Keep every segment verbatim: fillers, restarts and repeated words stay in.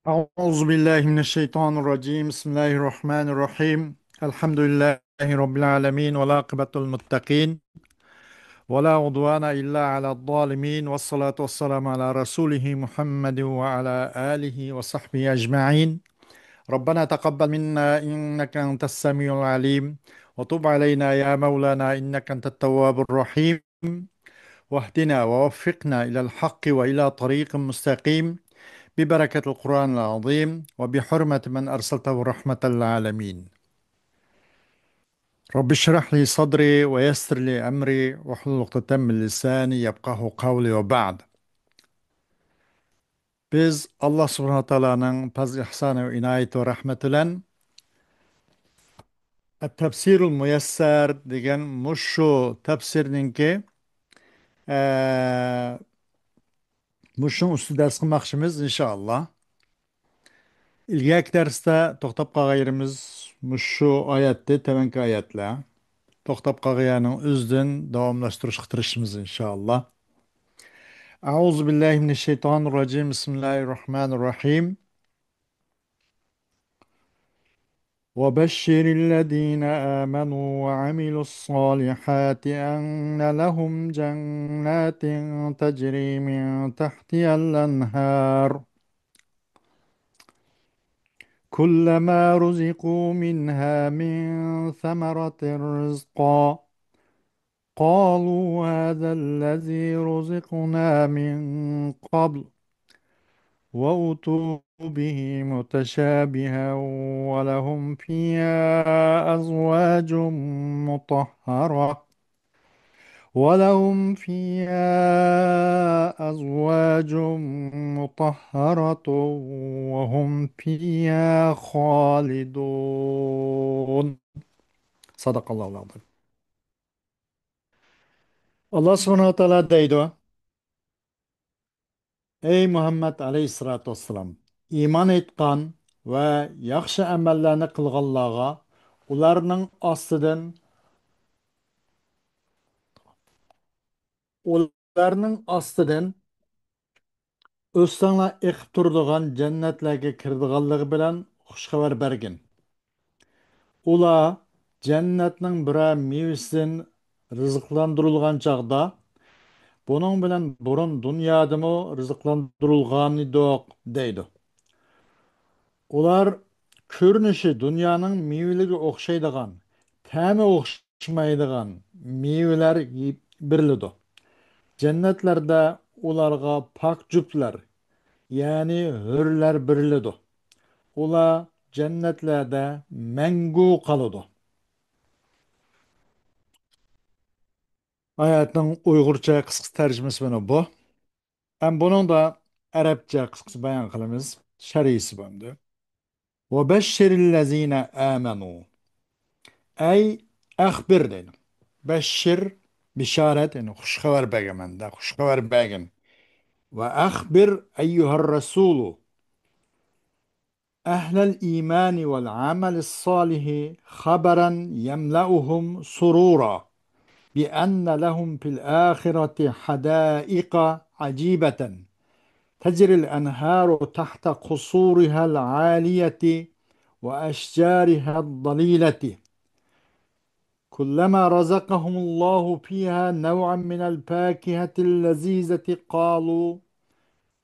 أعوذ بالله من الشيطان الرجيم. بسم الله الرحمن الرحيم. الحمد لله رب العالمين، والعاقبة للمتقين، ولا عدوان إلا على الظالمين، والصلاة والسلام على رسوله محمد وعلى آله وصحبه أجمعين. ربنا تقبل منا إنك أنت السميع العليم، وتب علينا يا مولانا إنك أنت التواب الرحيم، واهدنا ووفقنا إلى الحق وإلى طريق مستقيم، ببركة القرآن العظيم وبحرمة من أرسلته رحمة للعالمين. رب اشرح لي صدري ويسر لي أمري واحلل عقدة من لساني يفقهوا قولي وبعد. بىز ئاللا سۇبھانەھۇ ۋە تائالانىڭ پەزلى ئىھسانى ۋە ئىنايىتى ۋە رەھمىتى بىلەن تەپسىرۇل مۇيەسسەر دېگەن مۇشۇ تەپسىرنىڭكى، ئە، مۇشۇنىڭ ئۈستىدە دەرس قىلماقچىمىز، ئىنشائاللا. ئىلگەركى دەرستە توختاپ قالغان يېرىمىز مۇشۇ ئايەتتى، تۆۋەنكى ئايەتلەر. توختاپ قالغان يەرنىڭ ئۆزىدىن داۋاملاشتۇرۇشقا تىرىشىمىز، ئىنشائاللا. أعوذ بالله من الشيطان الرجيم. بسم الله الرحمن الرحيم. وبشر الذين آمنوا وعملوا الصالحات أن لهم جنات تجري من تحتها الأنهار كلما رزقوا منها من ثمرة رزقا قالوا هذا الذي رزقنا من قبل وأتوا به متشابها ولهم فيها أزواج مطهرة ولهم فيها أزواج مطهرة وهم فيها خالدون. صدق الله العظيم. ئاللا سۇبھانەھۇ ۋە تائالا دەيدۇ: ئەي مۇھەممەد ئەلەيھىسسالاتۇ ۋەسسالام، ئىمان ئېيتقان ۋە ياخشى ئەمەللەرنى قىلغانلارغا ئۇلارنىڭ ئاستىدىن، ئۇلارنىڭ ئاستىدىن ئۆستەڭلار ئېقىپ تۇرىدىغان جەننەتلەرگە كىرىدىغانلىقى بىلەن خۇش خەۋەر بەرگىن. ئۇلار جەننەتنىڭ بىرەر مېۋىسىدىن رىزىقلاندۇرۇلغان چاغدا، بۇنىڭ بىلەن بۇرۇن دۇنيادىمۇ رىزىقلاندۇرۇلغانىدۇق، دەيدۇ. ئۇلار كۆرۈنۈشى دۇنيانىڭ مېۋىلىرىگە ئوخشايدىغان، تەمى ئوخشىمايدىغان مېۋىلەر يېيىپ بېرىلىدۇ. جەننەتلەردە ئۇلارغا پاك جۈپلەر، يەنى ھۆرلەر بېرىلىدۇ. ئۇلار جەننەتلەردە مەڭگۈ قالىدۇ. ئايەتنىڭ ئۇيغۇرچە قىسقا تەرجىمىسى مانا بۇ. ھەم بۇنىڭدا ئەرەبچە قىسقىچە بايان قىلىمىز. شەرھىسى بولدى. وبشر الذين آمنوا. ئەي ئەخبىر دەيدۇ. بەششىر، بىشارەت، يەنى خۇش خەۋەر بەرگەن مەنىدە، خۇش خەۋەر بەرگىن. وأخبر أيها الرسول أهل الإيمان والعمل الصالح خبرا يملأهم سرورا بأن لهم في الآخرة حدائق عجيبة تجري الأنهار تحت قصورها العالية وأشجارها الظليلة كلما رزقهم الله فيها نوعا من الفاكهة اللذيذة قالوا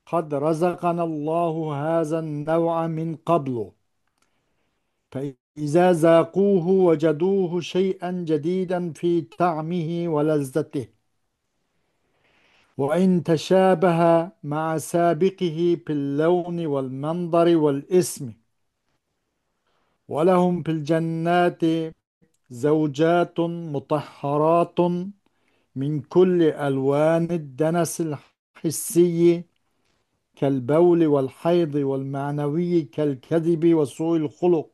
قد رزقنا الله هذا النوع من قبل فإذا ذاقوه وجدوه شيئا جديدا في طعمه ولذته وإن تشابه مع سابقه في اللون والمنظر والاسم ولهم في الجنات زوجات مطهرات من كل ألوان الدنس الحسي كالبول والحيض والمعنوي كالكذب وسوء الخلق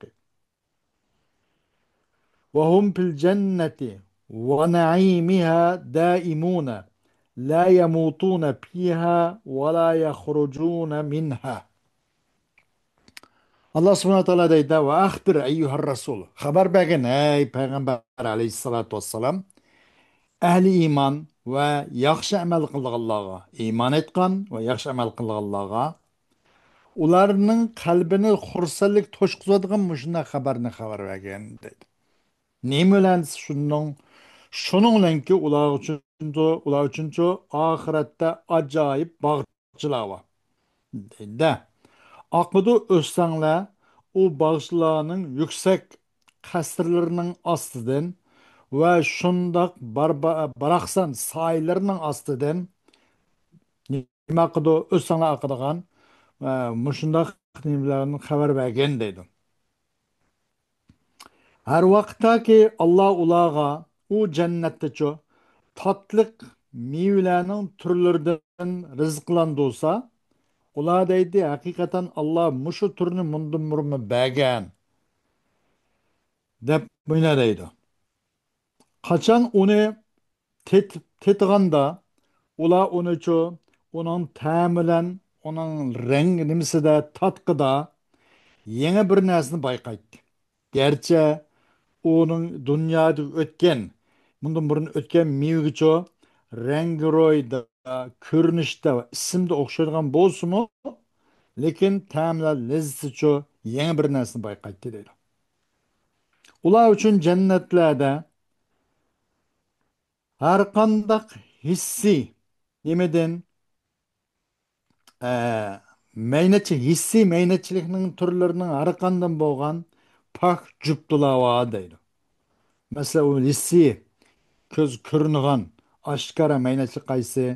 وهم في الجنة ونعيمها دائمون لا يموتون فيها ولا يخرجون منها. ئاللا سۇبھانەھۇ ۋە تائالا دەيدۇ، وأخبر أيها الرسول، خەۋەر بەرگىن، ئەي پەيغەمبەر ئەلەيھىسسالاتۇ ۋەسسالام، ئەھلى ئىمان ۋە ياخشى ئەمەل قىلىدىغانلارغا، ئىمان ئېيتقان ۋە ياخشى ئەمەل قىلىدىغانلارغا، ئۇلارنىڭ قەلبىنى خۇرسەنلىك توشقۇزىدىغان مۇشۇنداق خەۋەرنى خەۋەر بەرگەن دەيدۇ. نېمە بىلەن شۇنىڭ، شۇنىڭ بىلەنكى ئۇلار ئۈچۈنچۇ، ئۇلار ئۈچۈنچۇ ئاخىرەتتە ئاجايىپ باغچىلار بار. دەيدۇ. ئاقىدۇ ئۆتسەڭلار، ئۇ باغچىلارنىڭ يۈكسەك قەسىرلىرىنىڭ ئاستىدىن ۋە شۇنداق بار-، باراقسان سايىلىرىنىڭ ئاستىدىن نېمە قىلىدۇ؟ ئۆتسەڭلار ئاقىدىغان، ئە، مۇشۇنداق نېمىلەرنى خەۋەر بەرگەن دەيدۇ. ھەر ۋاقىتتاكى ئاللا ئۇلارغا ئۇ جەننەتتىچۇ تاتلىق مېۋىلەرنىڭ تۈرلىرىدىن رىزىقلاندۇرسا، ئۇلار دەيدۇ، ھەقىقەتەن ئاللا مۇشۇ تۈرنى مۇندىن بۇرۇنمۇ بەرگەن، دەپ مۇنە دەيدۇ. قاچان ئۇنى تېت-، تېتىغاندا، ئۇلار ئۇنىچۇ، ئۇنىڭ تەمى بىلەن، ئۇنىڭ رەڭگى نېمىسىدە، تاتقىدا يېڭى بىر نەرسىنى بايقايتتى. گەرچە ئۇنىڭ دۇنيادا ئۆتكەن، مۇندىن بۇرۇن ئۆتكەن مېۋىگىچۇ رەڭگىرويدا، كۆرۈنۈشتە ۋە ئىسىمدا ئوخشايدىغان بولسىمۇ، لېكىن تەملەر لەززىتىچۇ يېڭى بىر نەرسىنى بايقايتتى دەيدۇ. ئۇلار ئۈچۈن جەننەتلەردە ھەرقانداق ھېسسىي نېمىدىن، ئە، مەينەتچى، ھېسسىي مەينەتچىلىكنىڭ تۈرلىرىنىڭ ھەرقاندىن بولغان پاك جۈپتىلار بار دەيدۇ. مەسىلەن، ئۇ ھېسسىي، كۆز كۆرۈنىدىغان، ئاشكارا مەينەتچىلىك قايسى؟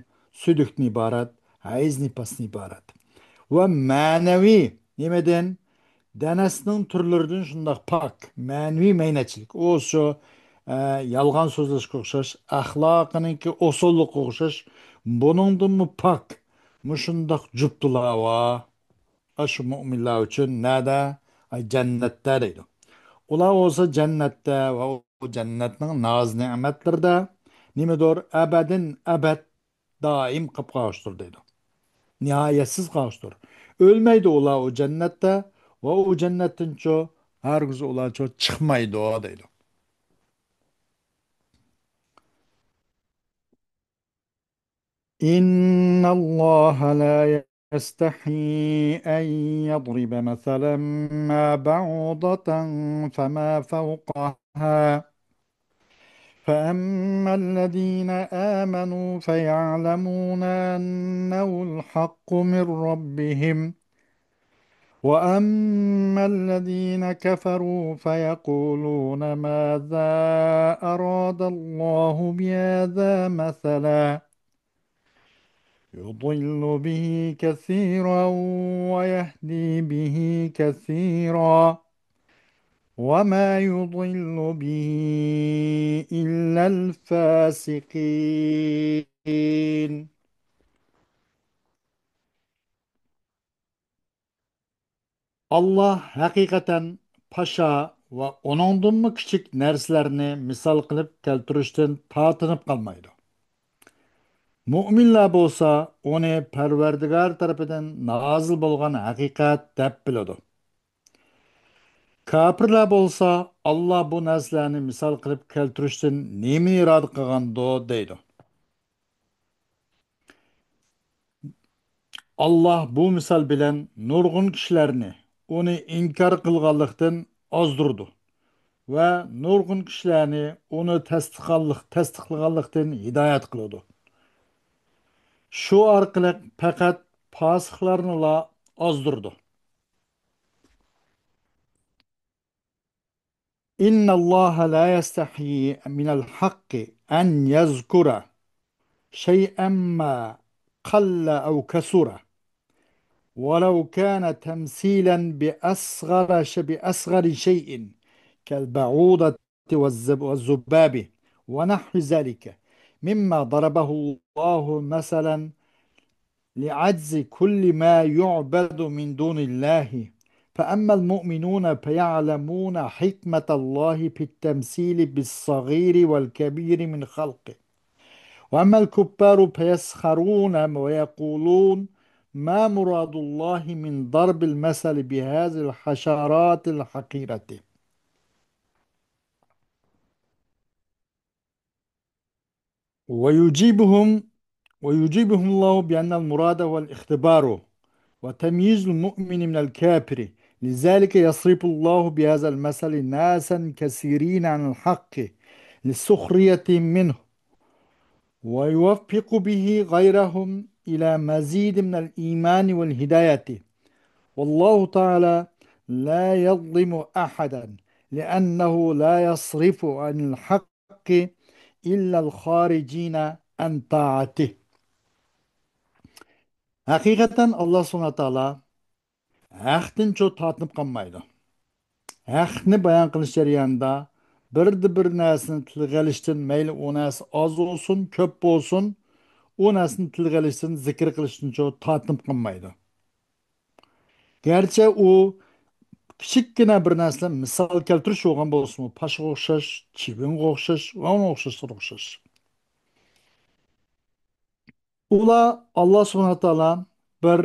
سۈيدۈكتىن ئىبارەت، ھەيز نىپاستىن ئىبارەت. ۋە مەنىۋى نېمىدىن؟ دەنەسنىڭ تۈرلىرىدىن شۇنداق پاك، مەنىۋى مەينەتچىلىك. ئۇ شۇ، ئە، يالغان سۆزلەشكە ئوخشاش، ئەخلاقىنىڭكى ئوساللىقىغا ئوخشاش، بۇنىڭدىنمۇ پاك، مۇشۇنداق جۈپتىلار بار. ئاشۇ مۆمىنلەر ئۈچۈن نەدە؟ ئاي، جەننەتتە دەيدۇ. ئۇلار بولسا جەننەتتە ۋە ئۇ جەننەتنىڭ ناز-نېمەتلىرىدە نېمىدۇر؟ ئەبەدىن ئەبەد دائىم قېلىپ قالغۇچىدۇر دەيدۇ. نىھايەتسىز قالغۇچىدۇر. ئۆلمەيدۇ ئۇلار ئۇ جەننەتتە ۋە ئۇ جەننەتتىنچۇ ھەرگىز ئۇلارچۇ چىقمايدۇ دەيدۇ. إن الله لا يستحيي أن يضرب مثلا ما بعوضة فما فوقها فأما الذين آمنوا فيعلمون أنه الحق من ربهم وأما الذين كفروا فيقولون ماذا أراد الله بهذا مثلا يضل به كثيرا ويهدي به كثيرا وما يضل به إلا الفاسقين. ئاللا ھەقىقەتەن پاشا ۋە ئۇنىڭدىنمۇ كىچىك نەرسىلەرنى مىسال قىلىپ كەلتۈرۈشتىن تارتىنىپ قالمايدۇ. مۆمىنلەر بولسا ئۇنى پەرۋەردىگار تەرىپىدىن نازىل بولغان ھەقىقەت دەپ بىلىدۇ. كاپىرلار بولسا، ئاللا بۇ نەرسىلەرنى مىسال قىلىپ كەلتۈرۈشتىن نېمىنى ئىرادە قىلغاندۇ؟ دەيدۇ. ئاللا بۇ مىسال بىلەن نۇرغۇن كىشىلەرنى ئۇنى ئىنكار قىلغانلىقتىن ئازدۇرىدۇ ۋە نۇرغۇن كىشىلەرنى ئۇنى تەستىقلىق-، تەستىقلىغانلىقتىن ھىدايەت قىلىدۇ. شۇ ئارقىلىق پەقەت پاسىقلارنىلا ئازدۇرىدۇ. إن الله لا يستحيي من الحق أن يذكر شيئا ما قل أو كثر ولو كان تمثيلا بأصغر ش-، بأصغر شيء كالبعوضة والذب-، والذباب ونحو ذلك مما ضربه الله مثلا لعجز كل ما يعبد من دون الله، فأما المؤمنون فيعلمون حكمة الله في التمثيل بالصغير والكبير من خلقه، وأما الكفار فيسخرون ويقولون ما مراد الله من ضرب المثل بهذه الحشرات الحقيرة. ويجيبهم، ويجيبهم الله بأن المراد هو الاختبار وتمييز المؤمن من الكافر. لذلك يصرف الله بهذا المثل ناسا كثيرين عن الحق لسخريتهم منه، ويوفق به غيرهم إلى مزيد من الإيمان والهداية. والله تعالى لا يظلم أحدا، لأنه لا يصرف عن الحق إلا الخارجين عن طاعته. ھەقىقەتەن ئاللا سۇبھانەھۇ ۋە تائالا ھەقتىنچۇ تارتىنىپ قالمايدۇ. ھەقنى بايان قىلىش جەريانىدا بىردە بىر نەرسىنى تىلغا ئېلىشتىن، مەيلى ئۇ نەرسە ئاز بولسۇن، كۆپ بولسۇن، ئۇ نەرسىنى تىلغا ئېلىشتىن، زىكىر قىلىشتىنچۇ تارتىنىپ قالمايدۇ. گەرچە ئۇ كىچىككىنە بىر نەرسىلەر مىسال كەلتۈرۈش بولغان بولسىمۇ، پاشىغا ئوخشاش، چىۋىنغا ئوخشاش ۋە ئۇنىڭغا ئوخشاشلارغا ئوخشاش. ئۇلار ئاللا سۇبھانەھۇ ۋە تائالا بىر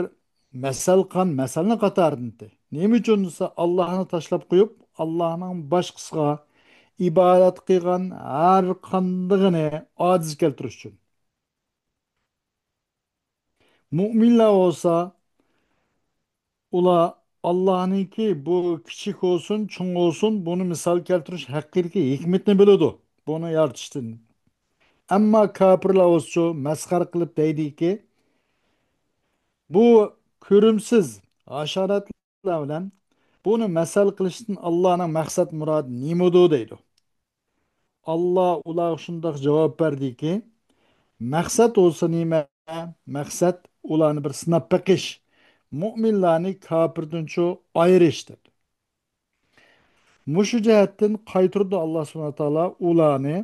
مەسەل قىلغان مەسەلنى قاتارىدىن. نېمە ئۈچۈن دېسە، ئاللانى تاشلاپ قويۇپ، ئاللانىڭ باشقىسىغا ئىبادەت قىلغان ھەر قاندىقىنى ئاجىز كەلتۈرۈش ئۈچۈن. مۇئمىنلار بولسا، ئۇلار ئاللانىڭكى بۇ كىچىك بولسۇن، چوڭ بولسۇن، بۇنى مىسال كەلتۈرۈش ھەققىدىكى ھېكمىتىنى بىلىدۇ، بۇنى يارىتىشتىن. ئەمما كاپىرلار بولسىچۇ مەسخەرە قىلىپ دەيدىكى، بۇ كۆرۈمسىز ھاشاراتلار بىلەن بۇنى مەسەل قىلىشتىن ئاللانىڭ مەقسەت مۇرادى نېمىدۇ دەيدۇ. ئاللا ئۇلارغا شۇنداق جاۋاب بەردىكى، مەقسەت بولسا نېمە؟ مەقسەت ئۇلارنى بىر سىناپ بېقىش، مۇئمىنلارنى كاپىردىنچۇ ئايرىش دەپ. مۇشۇ جەھەتتىن قايتۇرىدۇ ئاللا سۇبھانەھۇ ۋە تائالا ئۇلارنى.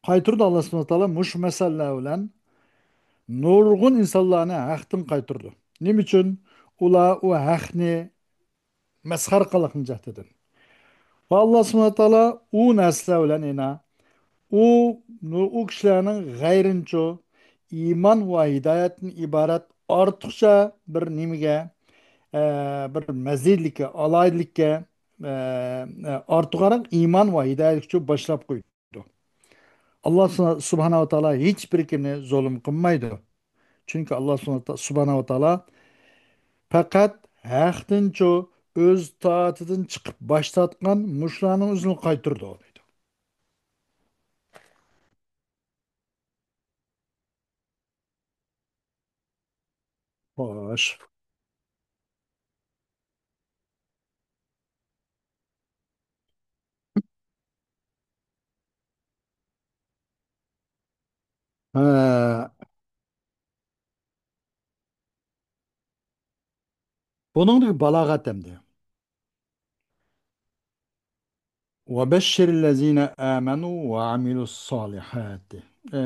قايتۇرىدۇ ئاللا سۇبھانەھۇ ۋە تائالا مۇشۇ مەسەللەر بىلەن نۇرغۇن ئىنسانلارنى ھەقتىن قايتۇرىدۇ. نېمە ئۈچۈن؟ ئۇلار ئۇ ھەقنى مەسخەرە قىلغان جەھەتتىن. ۋە ئاللا سۇبھانەھۇ ۋە تائالا ئۇ نەرسىلەر بىلەن يەنە ئۇ، ئۇ كىشىلەرنىڭ غەيرىنچۇ ئىمان ۋە ھىدايەتتىن ئىبارەت ئارتۇقچە بىر نېمىگە، ئە، بىر مەزىيەتلىككە، ئالاھىدىلىككە، ئە، ئە، ئارتۇقراق ئىمان ۋە ھىدايەتكىچۇ باشلاپ قويدى. ئاللا سۇ-، سۇبھانەھۇ ۋە تائالا ھېچ بىر كىمنى زۇلۇم قىلمايدۇ. چۈنكى ئاللا سۇ-، سۇبھانەھۇ ۋە تائالا پەقەت ھەقتىنچۇ ئۆز تائىتىدىن چىقىپ باش تارتقان مۇشۇلارنىڭ ئۆزىنى قايتۇرىدۇ دەيدۇ. خوش. ھە. بۇنىڭدىكى بالاغەت ئەمدى. وبشر الذين آمنوا وعملوا الصالحات. ئە،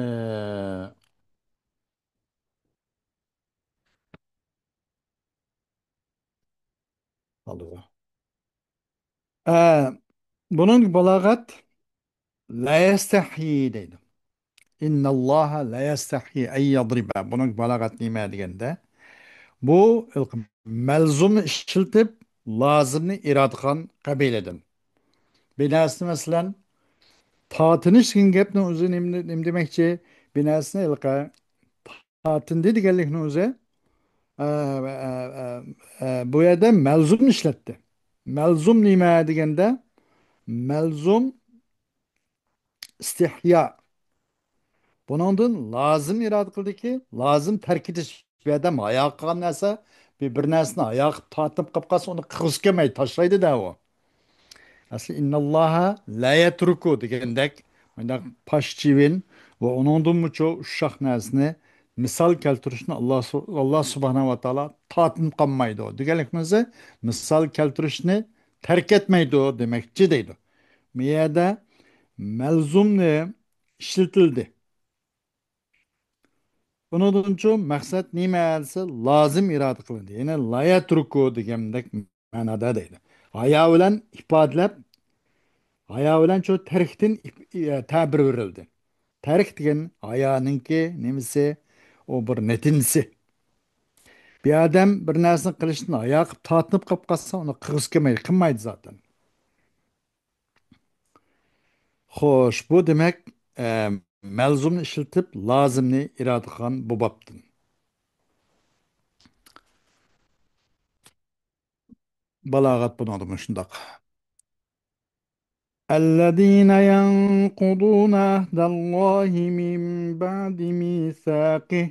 قالدى بۇ. ئە، بۇنىڭ بالاغەت لا يستحيي دەيدۇ. إن الله لا يستحيي أن يضرب. بۇنىڭ بالاغەت نېمە دېگەندە، بۇ مەلزۇمنى ئىشلىتىپ، لازىمنى ئىرادە قىلغان قەبىلىدىن. بىناسى، مەسىلەن، تارتىنىش دېگەن گەپنىڭ ئۆزى نېمە، نېمە دېمەكچى؟ بىناسىنى ھېلىقى تارتىندى دېگەنلىكنىڭ ئۆزى، ئە، ئە، ئە، ئە، بۇ يەردە مەلزۇمنى ئىشلەتتى. مەلزۇم نېمە دېگەندە، مەلزۇم ئىستىھيا. بۇنىڭدىن لازىم ئىرادە قىلدىكى، لازىم تەرك ئېتىش. بۇ يەردە ھايا قىلغان نەرسە، بىر، بىر نەرسىنى ھايا قىلىپ تارتىنىپ قېلىپ قالسا، ئۇنى قىلغۇسى كەلمەيدۇ، تاشلايدۇ-دە ئۇ. ئەسلى «إن الله لا يترك» دېگەندەك، مۇنداق پاش، چىۋىن ۋە ئۇنىڭدىنمۇچۇ ئۇششاق نەرسىنى مىسال كەلتۈرۈشنى ئاللا سۇ-، ئاللا سۇبھانەھۇ ۋە تائالا تارتىنىپ قالمايدۇ دېگەنلىكىمىزدە، مىسال كەلتۈرۈشنى تەرك ئەتمەيدۇ دېمەكچى دەيدۇ. بۇ يەردە مەلزۇمنى ئىشلىتىلدى. بۇنىڭدىنچۇ مەقسەت نېمە دېسە، لازىم ئىرادە قىلىندى. يەنى «لا يترك» دېگەندەك مەنادا دەيدۇ. ھايا بىلەن ئىپادىلەپ، ھايا بىلەن شۇ تەركتىن ئىپ-، ئى-، تەبىر بېرىلدى. تەرك دېگەن ھايانىڭكى نېمىسى؟ ئۇ بىر نەتىجىسى. بىر ئادەم بىر نەرسىنى قىلىشتىن ھايا قىلىپ تارتىنىپ قېلىپ قالسا، ئۇنى قىلغۇسى كەلمەيدۇ، قىلمايدۇ زاتەن. خوش، بۇ دېمەك، ئە، مەلزۇمنى ئىشلىتىپ، لازىمنى ئىرادە قىلغان بۇ بابتىن. بالاغەت بۇنىڭدا مۇشۇنداق. الذين ينقضون عهد الله من بعد ميثاقه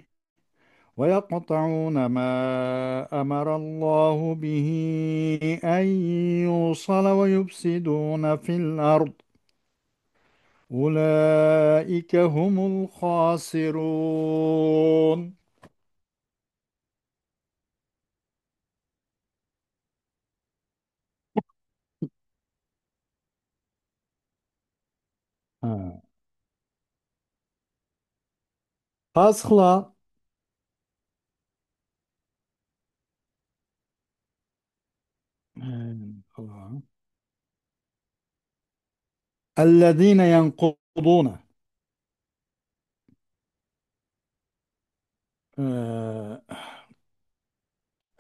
ويقطعون ما أمر الله به أن يوصل ويفسدون في الأرض أولئك هم الخاسرون. ھە. پاسىقلار، ھە، الذين ينقضون، ئە،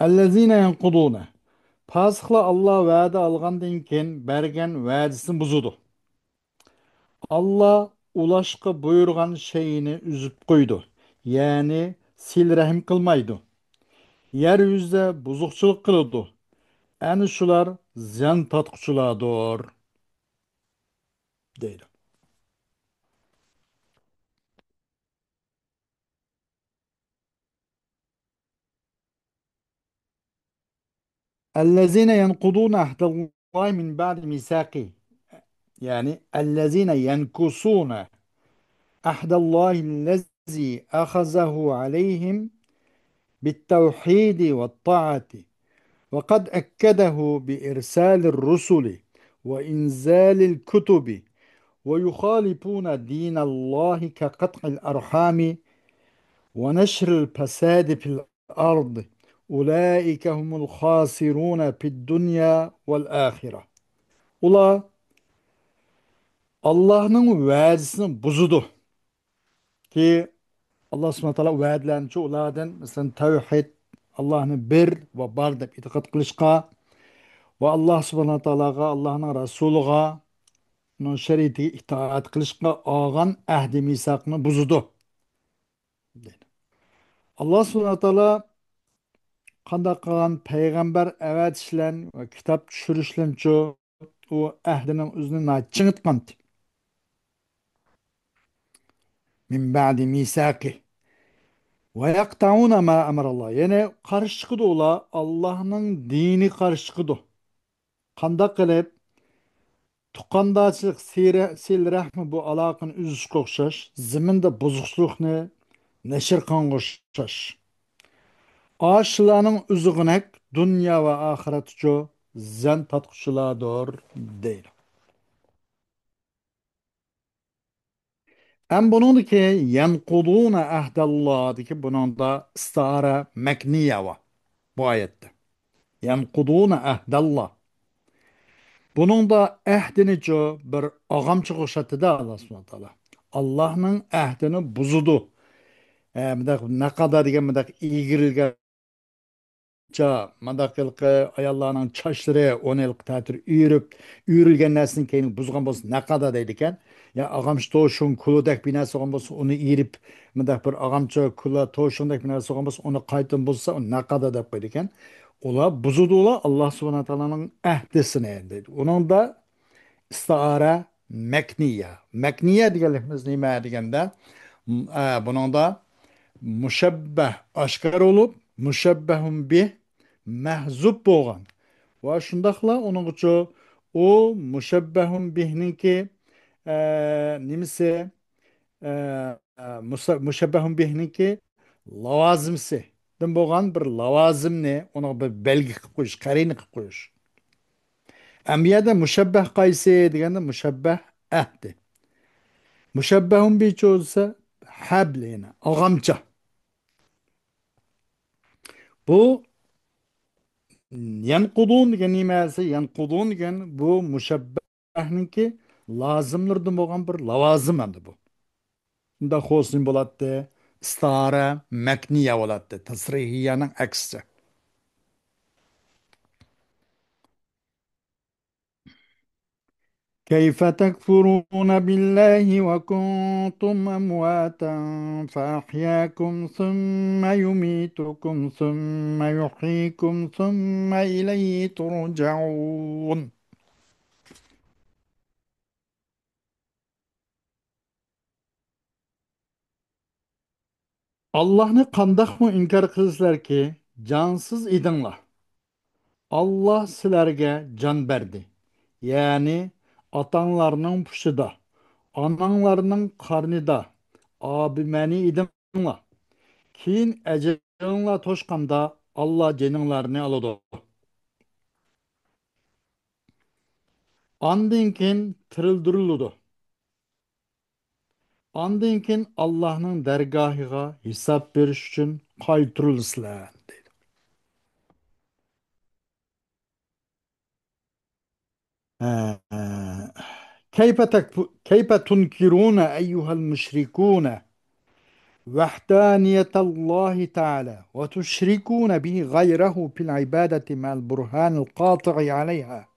الذين ينقضون. پاسىقلار ئاللا ۋەدە ئالغاندىن كېيىن بەرگەن ۋەدىسىنى بۇزىدۇ. ئاللا ئۇلاشقا بۇيرۇغان شەيئىنى ئۈزۈپ قويىدۇ، يەنى سىلە رەھىم قىلمايدۇ. يەر يۈزىدە بۇزۇقچىلىق قىلىدۇ. ئەنە شۇلار زىيان تارتقۇچىلاردۇر، دەيدۇ. الذين ينقضون عهد الله من بعد ميثاقه، يعني الذين ينكثون عهد الله الذي أخذه عليهم بالتوحيد والطاعة، وقد أكده بإرسال الرسل وإنزال الكتب، ويخالفون دين الله كقطع الأرحام ونشر الفساد في الأرض أولئك هم الخاسرون في الدنيا والآخرة. ئۇلار ئاللاھنىڭ ۋەدىسىنى بۇزىدۇ. كى، ئاللا سۇبھانە تائالا ۋەدىلەرنىچۇ ئۇلاردىن، مەسىلەن، تەۋھىد، ئاللاھنى بىر ۋە بار دەپ ئېتىقاد قىلىشقا ۋە ئاللا سۇبھانە تائالاغا، ئاللاھنىڭ رەسۇلىغا، ئۇنىڭ شەرىئىتىگە ئىتائەت قىلىشقا ئالغان ئەھدى مىساقنى بۇزىدۇ. دەيدۇ. ئاللا سۇبھانە تائالا قانداق قىلغان پەيغەمبەر ئەۋەتىش بىلەن ۋە كىتاب چۈشۈرۈش بىلەنچۇ ئۇ ئەھدىنىڭ ئۆزىنى ناھايىتى چىڭىتقانتى. من بعد ميثاقه ويقطعون ما أمر الله. يەنى قارشى چىقىدۇ ئۇلار، ئاللانىڭ دىنىگە قارشى چىقىدۇ. قانداق قىلىپ؟ تۇغقاندارچىلىق، سىرە-، سىلە رەھمى بۇ ئالاقىنى ئۈزۈشكە ئوخشاش، زېمىندا بۇزۇقچىلىقنى نەشر قىلغانغا ئوخشاش. ئاشۇلارنىڭ ئۆزىغىنەك دۇنيا ۋە ئاخىرەتتىچۇ زىيان تارتقۇچىلاردۇر، دەيدۇ. ئەم بۇنىڭدىكى يەنقۇدۇنە ئەھدەللا دىكى بۇنىڭدا ئىستىئارە مەكنىيە بار بۇ ئايەتتە. يەنقۇدۇنە ئەھدەللا. بۇنىڭدا ئەھدىنىچۇ بىر ئاغامچىغا ئوخشاتتى-دە ئاللا سۇبھانە تائالا. ئاللانىڭ ئەھدىنى بۇزىدۇ. ئە، مۇنداق نەقادا دېگەن مۇنداق ئېگىرىلگەن چا، مانداق ھېلىقى ئاياللارنىڭ چاچلىرى، ئۇنى ھېلىقى تەتۈر ئېرىپ، ئېرىلگەن نەرسىنى كېيىن بۇزغان بولسا نەقادا دەيدىكەن. يا ئاغامچە توشۇڭ كۇلۇدەك بىر نەرسە بولغان بولسا، ئۇنى ئېرىپ، مۇنداق بىر ئاغامچە كۇلا توشۇڭدەك بىر نەرسە بولغان بولسا، ئۇنى قايتىدىن بۇزسا، ئۇنى نەقادا دەپ قويىدىكەن. ئۇلار بۇزىدۇلار ئاللا سۇبھانە تائالانىڭ ئەھدىسىنى دەيدۇ. ئۇنىڭدا ئىستىئارە مەكنىيە. مەكنىيە دېگەنلىكىمىز نېمە دېگەندە، م-، ئە، بۇنىڭدا مۇشەببەھ ئاشكارا بولۇپ، مۇشەببەھۇن بىھ مەھزۇپ بولغان. ۋە شۇنداقلا ئۇنىڭغىچۇ ئۇ مۇشەببەھۇن بىھنىڭكى، ئە، نېمىسى، ئە، ئە، مۇسا-، مۇشەببەھۇن بىھنىڭكى لاۋازىمسىدىن بولغان بىر لاۋازىمنى ئۇنىڭغا بىر بەلگە قىلىپ قويۇش، قەرىنە قىلىپ قويۇش. ئەمما بۇ يەردە مۇشەببەھ قايسى دېگەندە مۇشەببەھ ئەھدى. مۇشەببەھۇن بىھچۇ دېسە ھەبل، يەنى ئاغامچا. بۇ يەنقۇدۇن دېگەن نېمە دېسە، يەنقۇدۇن دېگەن بۇ مۇشەببەھنىڭكى لازىملىرىدىن بولغان بىر لاۋازىم ئەمدى بۇ. شۇنداق خوسۇم بولاتتى. ئىستىئارە مەكنىيە بولاتتى. تەسرىھىيەنىڭ ئەكسىچە. كيف تكفرون بالله وكنتم أمواتا فأحياكم ثم يميتكم ثم يحييكم ثم إليه ترجعون. ئاللاھنى قانداقمۇ ئىنكار قىلىسىلەركى، جانسىز ئىدىڭلار. ئاللاھ سىلەرگە جان بەردى، يەنى ئاتاڭلارنىڭ پۇشىدا، ئاناڭلارنىڭ قارنىدا ئابىمەنى ئىدىڭلار. كېيىن ئەجىلىڭلار توشقاندا ئاللاھ جېنىڭلارنى ئالىدۇ. ئاندىن كېيىن تىرىلدۈرۈلىدۇ. ئاندىن كېيىن ئاللاھنىڭ دەرگاھىغا ھېساب بېرىش ئۈچۈن قايتۇرۇلىسىلەر، دەيدۇ. ھە، كيف تكف-، كيف تنكرون أيها المشركون وحدانية الله تعالى وتشركون به غيره في العبادة مع البرهان القاطع عليها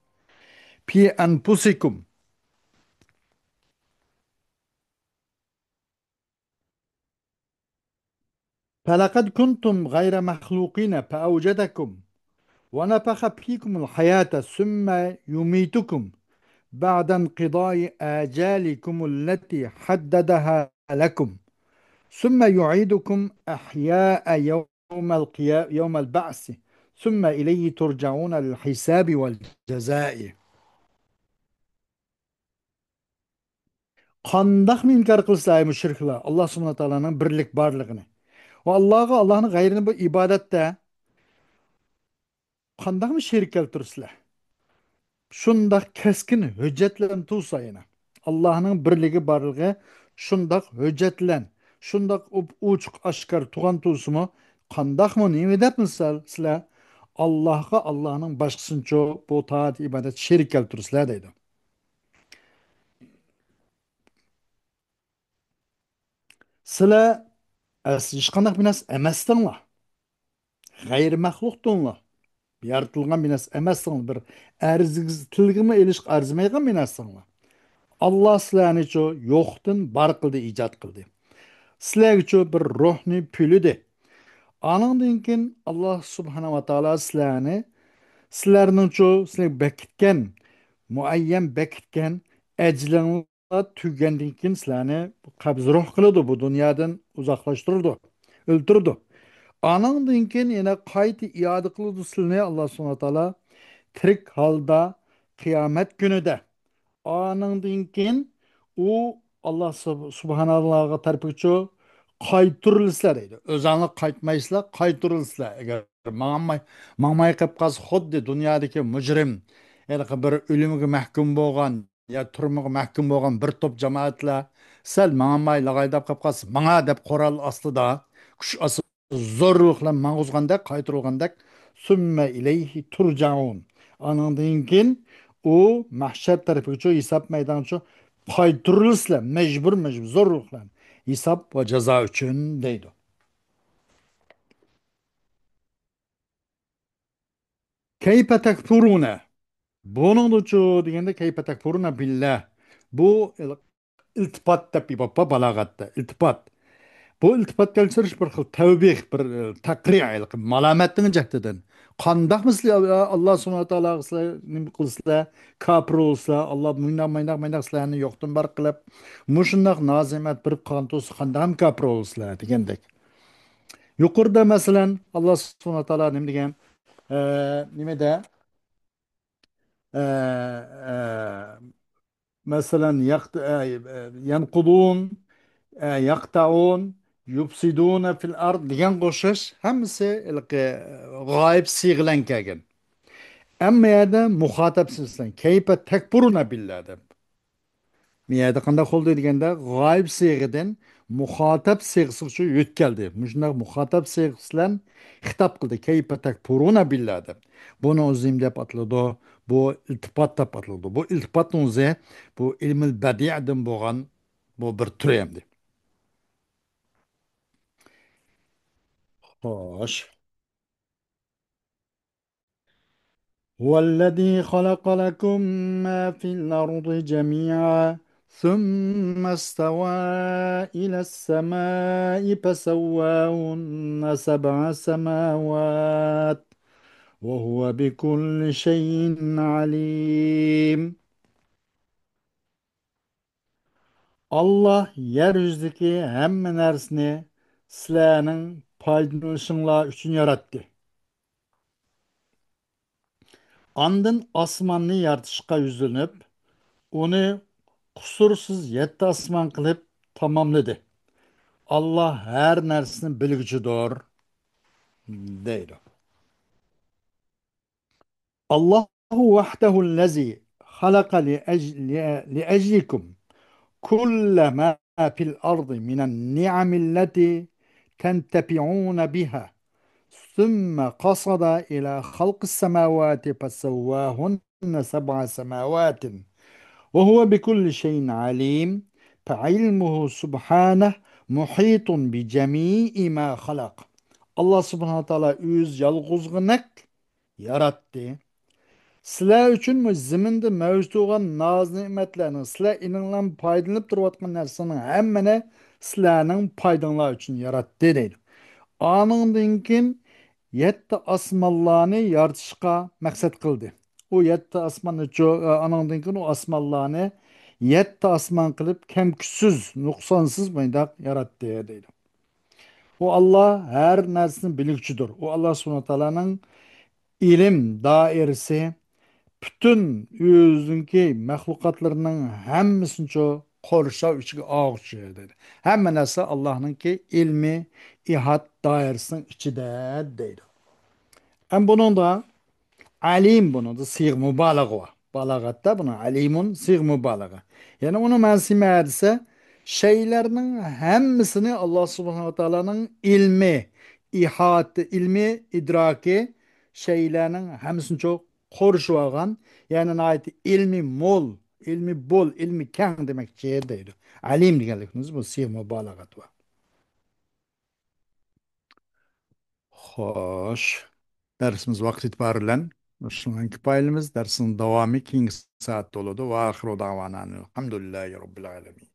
في أنفسكم؟ فلقد كنتم غير مخلوقين فأوجدكم ونفخ فيكم الحياة ثم يميتكم بعد انقضاء آجالكم التي حددها لكم ثم يعيدكم أحياء يوم القيا-، يوم البعث ثم إليه ترجعون للحساب والجزاء. قانداقمۇ ئىنكار قىلىسىلەر، ئەي مۇشرىكلار، ئاللاھ سۇبھانەھۇ ۋە تائالانىڭ بىرلىك بارلىقىنى ۋە ئاللاھقا، ئاللاھنىڭ غەيرىنى بۇ ئىبادەتتە قانداقمۇ شېرىك كەلتۈرىسىلەر؟ شۇنداق كەسكىن ھۆججەتلەن تۇرسا يەنە، ئاللاھنىڭ بىرلىكى بارلىقى شۇنداق ھۆججەتلەن، شۇنداق ئوپ-، ئوچۇق ئاشكارا تۇرغان تۇرسىمۇ، قانداقمۇ، نېمە دەپمۇ سىلەر، سىلەر ئاللاھقا ئاللاھنىڭ باشقىسىنىچۇ بۇ تائەت ئىبادەت شېرىك كەلتۈرىسىلەر دەيدۇ. سىلەر ئەس-، ھېچقانداق بىر نەرسە ئەمەستىڭلار. غەيرىي مەخلۇقتۇڭلار. يارىتىلغان بىر نەرسە ئەمەستىڭلار. بىر ئەرزىگۈز-، تىلگىمۇ ئېلىشقا ئەرزىمەيدىغان بىر نەرسىڭلار. ئاللا سىلەرنىچۇ يوقتىن بار قىلدى، ئىجاد قىلدى. سىلەرگىچۇ بىر روھنى پۈۋلىدى. ئانىڭدىن كېيىن ئاللا سۇبھانەھۇ ۋە تائالا سىلەرنى، سىلەرنىڭچۇ، سىلەرگە بەكىتكەن، مۇئەييەن بەكىتكەن ئەجىلىڭلار تۈگىگەندىن كېيىن سىلەرنى قەبزى روھ قىلىدۇ، بۇ دۇنيادىن ئۇزاقلاشتۇرىدۇ، ئۆلتۈرىدۇ. ئانىڭدىن كېيىن يەنە قايتا ئىئادە قىلىدۇ سىلىنى ئاللا سۇبھانەھۇ ۋە تائالا تىرىك ھالدا قىيامەت كۈنىدە. ئانىڭدىن كېيىن ئۇ ئاللا سۇب-، سۇبھانەللاھقا تەرىپىگىچۇ قايتۇرۇلىسىلەر دەيدۇ. ئۆزەڭلار قايتمايسىلەر، قايتۇرۇلىسىلەر. ئەگەر ماڭالماي، ماڭماي قېلىپ قالسا، خۇددى دۇنيادىكى مۇجرىم، ھېلىقى بىر ئۆلۈمگە مەھكۇم بولغان يا تۈرمىگە مەھكۇم بولغان بىر توپ جامائەتلەر سەل ماڭالماي لاغايداپ قېلىپ قالسا، ماڭا دەپ قورال ئاستىدا، كۈچ ئاستىدا زورلۇق بىلەن ماڭغۇزغاندەك، قايتۇرۇلغاندەك، سۈممە ئىلەيھى تۇرجەئۇن. ئانىڭدىن كېيىن ئۇ مەھشەر تەرىپىگىچۇ، ھېساب مەيدانىغىچۇ قايتۇرۇلىسىلەر، مەجبۇر، مەجبۇر، زورلۇق بىلەن ھېساب ۋە جازا ئۈچۈن دەيدۇ. كەيپە تەكپۇرۇنە. بۇنىڭدىچۇ دېگەندە، كەيپە تەكپۇرۇنە بىللە. بۇ ئىلتىپات دەپ بىر باب بار بالاغەتتە. ئىلتىپات. بۇ ئىلتىپات كەلتۈرۈش بىر خىل تەۋبىھ، بىر، ئە، تەقرىر، ھېلىقى مالامەتنىڭ جەھىتىدىن. قانداقمۇ سىلەر، ئە، ئاللا سۇبھانەھۇ ۋە تائالاغا سىلەر نېمە قىلىسىلەر، كاپىر بولىسىلەر، ئاللا مۇنداق، مۇنداق، مۇنداق سىلەرنى يوقتىن بار قىلىپ، مۇشۇنداق نازىمەت بېرىپ قالغان تۇرسا، قانداقمۇ كاپىر بولىسىلەر دېگەندەك. يۇقىرىدا، مەسىلەن، ئاللا سۇبھانەھۇ ۋە تائالا نېمە دېگەن؟ ئە، نېمىدە؟ ئە، ئە، مەسىلەن، يەقت-، ئە، ئە، يەنقۇدۇن، ئە، يەقتەئۇن، يۇپسىدۇنە فىل ئارد دېگەنگە ئوخشاش ھەممىسى ھېلىقى، ئە، غايىب سىيغىلەن كەلگەن. ئەمما يەردە مۇخاتەپ سىيغىسى بىلەن، كەيپە تەكپۇرۇنە بىللە دەپ. بۇ يەردە قانداق بولدى دېگەندە، غايىب سىيغىدىن مۇخاتەپ سىيغىسىغىچە يۆتكەلدى. مۇشۇنداق مۇخاتەپ سىيغىسى بىلەن خىتاب قىلدى. كەيپە تەكپۇرۇنە بىللە دەپ. بۇنىڭ ئۆزى نېمە دەپ ئاتىلىدۇ؟ بۇ ئىلتىپات دەپ ئاتىلىدۇ. بۇ ئىلتىپاتنىڭ ئۆزى، بۇ ئىلمۇل بەدىئدىن بولغان بۇ بىر تۈرى ئەمدى. خوش. هو الذي خلق لكم ما في الأرض جميعا ثم استوى إلى السماء فسواهن سبع سماوات وهو بكل شيء عليم. ئاللاھ يەر يۈزىدىكى ھەممە نەرسىنى سىلەرنىڭ پايدىلىنىشىڭلار ئۈچۈن ياراتتى. ئاندىن ئاسماننى يارىتىشقا يۈزلىنىپ، ئۇنى قۇسۇرسىز يەتتە ئاسمان قىلىپ تاماملىدى. ئاللاھ ھەر نەرسىنى بىلگۈچىدۇر، دەيدۇ. الله وحده الذي خلق لأج-، لأجلكم كل ما في الأرض من النعم التي تنتفعون بها، ثم قصد إلى خلق السماوات فسواهن سبع سماوات وهو بكل شيء عليم، فعلمه سبحانه محيط بجميع ما خلق. ئاللاھ سۇبھانەھۇ ۋە تائالا ئۆزى يالغۇزغىنەك ياراتتى. سىلەر ئۈچۈن مۇ زېمىندا مەۋجۇت بولغان ناز-نېمەتلەرنىڭ سىلەر ئېنىڭلار پايدىلىنىپ تۇرۇۋاتقان نەرسىنىڭ ھەممىنى سىلەرنىڭ پايدىڭلار ئۈچۈن ياراتتى، دەيدۇ. ئانىڭدىن كېيىن يەتتە ئاسمانلارنى يارىتىشقا مەقسەت قىلدى. ئۇ يەتتە ئاسماننى چو-، ئانىڭدىن كېيىن ئۇ ئاسمانلارنى يەتتە ئاسمان قىلىپ، كەم-كۈتسىز، نۇقسانسىز مۇنداق ياراتتى، دەيدۇ. ئۇ ئاللاھ ھەر نەرسىنى بىلگۈچىدۇر. ئۇ ئاللاھ سۇبھانەھۇ ۋە تائالانىڭ ئىلىم دائىرىسى پۈتۈن ئۆزىنىڭكى مەخلۇقاتلىرىنىڭ ھەممىسىنىچۇ قورشاپ ئىچىگە ئالغۇچى، دەيدۇ. ھەممە نەرسە ئاللاھنىڭكى ئىلمى ئىھات دائىرىسىنىڭ ئىچىدە، دەيدۇ. ئەم بۇنىڭدا ئەلىم، بۇنىڭدا سىيغە مۇبالىغە بار. بالاغەتتە بۇنىڭ ئەلىمۇن سىيغە مۇبالىغە. يەنى ئۇنىڭ مەنىسى نېمە دېسە، شەيلەرنىڭ ھەممىسىنى ئاللاھ سۇبھانەھۇ ۋە تائالانىڭ ئىلمى، ئىھاتە، ئىلمى ئىدراكى شەيلەرنىڭ ھەممىسىنى چوق قورشىۋالغان، يەنى ناھايىتى ئىلمى مول، ئىلمى بول، ئىلمى كەڭ دېمەكچى دەيدۇ. ئەلىم دېگەنلىكىمىز بۇ سىيغە مۇبالىغەت بار. خوش. دەرسىمىز ۋاقتى ئېتىبارى بىلەن مۇشۇنىڭ كۇپايىلىمىز. دەرسنىڭ داۋامى كېيىنكى سائەتتە بولىدۇ. ۋە ئاخىرۇ دەۋانا ئەلھەمدۇلىللاھى رەببىل ئالەمىن.